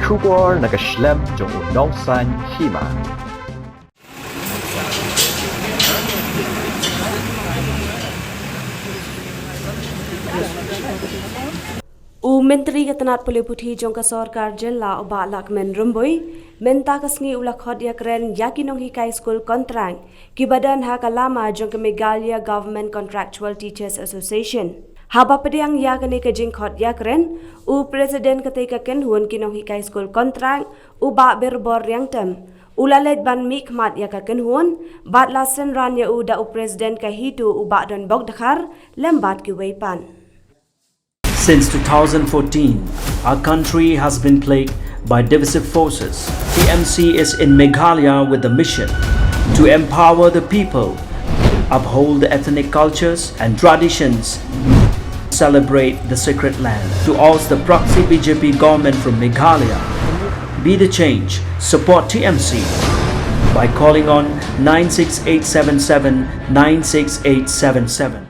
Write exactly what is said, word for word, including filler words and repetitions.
Khubor na ka shlem jong u nongsan hima. U Myntri ka tnat pule puthi jong ka sorkar jylla u Bah Lahkmen Rymbui, mynta ka sngi u la khot ïakren ïa ki nonghikai skul kontrak kiba don ha ka lama jong ka Meghalaya Government Contractual Teachers Association. Haba pdiang ïa kane ka jingkhot ïakren, u President katei ka kynhun ki nonghikai skul kontrak, u Bah Birbor Riangtem, u la leit ban mihkhmat ïa ka kynhun, bad la synran ïa u da u President ka HITO u Bah Donbok Dkhar, lem bad kiwei pat. Since two thousand fourteen, our country has been plagued by divisive forces. T M C is in Meghalaya with the mission to empower the people, uphold the ethnic cultures and traditions, celebrate the sacred land, to oust the proxy B J P government from Meghalaya. Be the change. Support T M C by calling on nine six eight seven seven nine six eight seven seven.